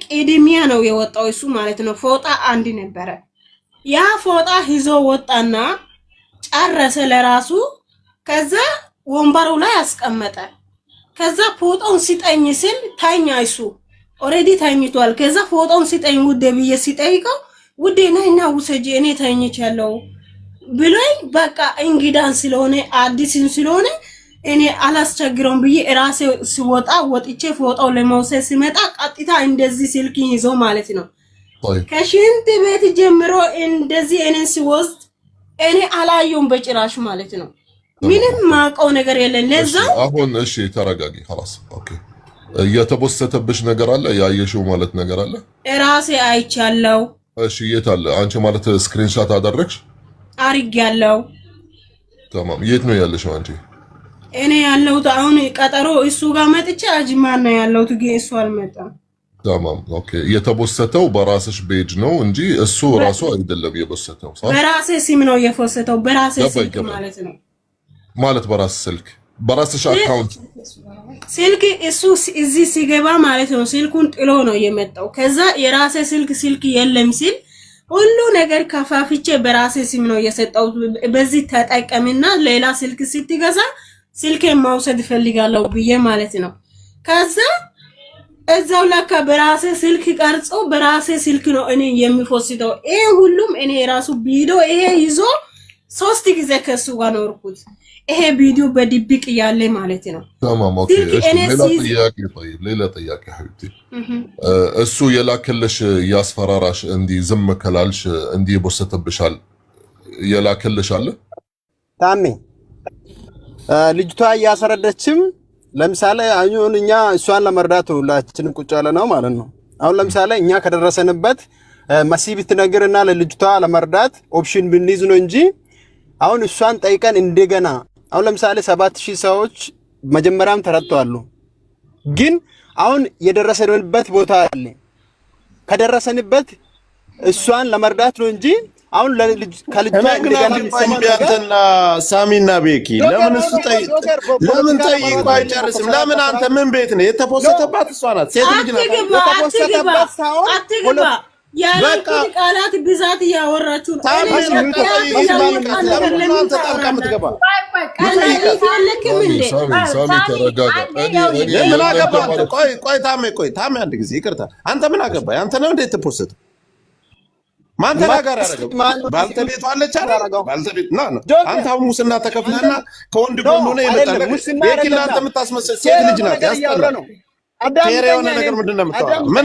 ቅድሚያ ነው የወጣው እሱ ማለት ነው። ፎጣ አንድ ነበረ። ያ ፎጣ ይዞ ወጣና ጨረሰ ለራሱ። ከዛ ወንበሩ ላይ አስቀመጠ። ከዛ ፎጣውን ሲጠኝ ስል ተኛ፣ እሱ already ተኝቷል። ከዛ ፎጣውን ሲጠኝ ውዴ ብዬ ሲጠይቀው ውዴ ነይና ውሰጂ እኔ ተኝቻለሁ ብሎኝ፣ በቃ እንግዳን ስለሆነ አዲስን ስለሆነ እኔ አላስቸግረውም ብዬ ራሴ ሲወጣ ወጥቼ ፎጣው ለመውሰድ ሲመጣ ቀጥታ እንደዚህ ስልክ ይዞ ማለት ነው طيب ከሽንት ቤት ጀምሮ እንደዚህ እኔን ሲወስድ እኔ አላየውም በጭራሽ ማለት ነው። ምንም ማውቀው ነገር የለም። እሺ ለዛ አሁን እሺ ተረጋጊ። خلاص okay። የተፖሰተብሽ ነገር አለ? ያየሽው ማለት ነገር አለ? ራሴ አይቻለው። እሺ የት አለ? አንቺ ማለት screenshot አደረግሽ? አርጌያለሁ። تمام። የት ነው ያለሽው አንቺ? እኔ ያለሁት አሁን ቀጠሮ እሱ ጋር መጥቼ አጅማን ነው ያለሁት፣ ግን እሱ አልመጣም። تمام okay። የተፖሰተው በራስሽ page ነው እንጂ እሱ ራሱ አይደለም የፖሰተው፣ صح? በራሴ ስም ነው የፖሰተው፣ በራሴ ገባኝ ስልክ ገባኝ። ማለት ነው። ማለት በራስ ስልክ በራስሽ account? ስልክ እሱ እዚህ ሲገባ ማለት ነው ስልኩን ጥሎ ነው የመጣው። ከዛ የራሴ ስልክ የለም ሲል ሁሉ ነገር ከፋፍቼ በራሴ ስም ነው የሰጠው። በዚህ ተጠቀምና ሌላ ስልክ ስትገዛ ስልኬን መውሰድ እፈልጋለሁ ብዬ ማለት ነው። ከዛ እዛው ለካ በራሴ ስልክ ቀርጾ በራሴ ስልክ ነው እኔ የሚፖስተው። ይሄ ሁሉም እኔ የራሱ ቪዲዮ ይሄ ይዞ 3 ጊዜ ከሱ ጋር ኖርኩት። ይሄ ቪዲዮ በድብቅ ያለ ማለት ነው። تمام okay። ስልክ እሺ እኔ ሌላ ሲይዝ ጥያቄ፣ طيب ሌላ ጥያቄ حبيبتي፣ እሱ የላከልሽ ያስፈራራሽ እንዲህ ዝም ከላልሽ እንዲህ ይፖስትብሻል የላከልሽ አለ? ታሜ፣ ልጅቷ እያስረደችም ለምሳሌ አሁን እኛ እሷን ለመርዳት ሁላችንም ቁጭ ያለ ነው ማለት ነው። አሁን ለምሳሌ እኛ ከደረሰንበት መሲ ብትነግርና ለልጅቷ ለመርዳት option ብንይዝ ነው እንጂ አሁን እሷን ጠይቀን እንደገና አሁን ለምሳሌ 7,000 ሰዎች መጀመሪያም ተረድተዋል። ግን አሁን የደረሰንበት ቦታ አለ። ከደረሰንበት እሷን ለመርዳት ነው እንጂ አሁን ከልጅቷ እኔ ግን እንደገና አልገባኝም። የሚሰማ ነገር አንተና ሳሚና ቤኪ ለምን እሱ ለምን ጠይቆ አይጨርስም? ለምን አንተ ምን ቤት ነው የተፖሰተባት? እሷ ናት፣ ሴት ልጅ ናት። አትግባ፣ አትግባ፣ የተፖሰተበት ሳይሆን አትግባ። ያላልኩት ቃላት ብዛት እያወራችሁ ነው። ታሜ እኔ በቃ ቃላት ጠይቅ፣ ያልወጣ ጠይቃት። ነገር ለምንድን ነው ለምን አንተ ጣልቃ ታወራላችሁ? የምትገባ? ቃላት የለክም ሳሚ እንዴ? ሳሚ ሳሚ ተረጋጋ። እኔ ምን ለእናንተ አገባ አንተ? ማለት ቆይ ቆይ ታሜ፣ ቆይ ታሜ፣ አንድ ጊዜ ይቅርታ። አንተ ምን አገባ? አንተ ነው እንዴ የተፖሰተው? ማን ተናጋሪ ያደረገው? ባልተቤቷ አለች አይደል? ባልተቤት ና ነው። አንተ አሁን ሙስና ተከፍለና ከወንድ ጎን ሆነ የመጣ አይደለም፣ ሙስና ቤኪ አይደለም። ለአንተ የምታስመስል ሴት ልጅ ናት። ነገር እያወራ ያስጠላል። ነው። fair የሆነ አዳምጠኛ ነገር እኔን ምንድን ነው የምታወራው? አዳምጠኝ። ምን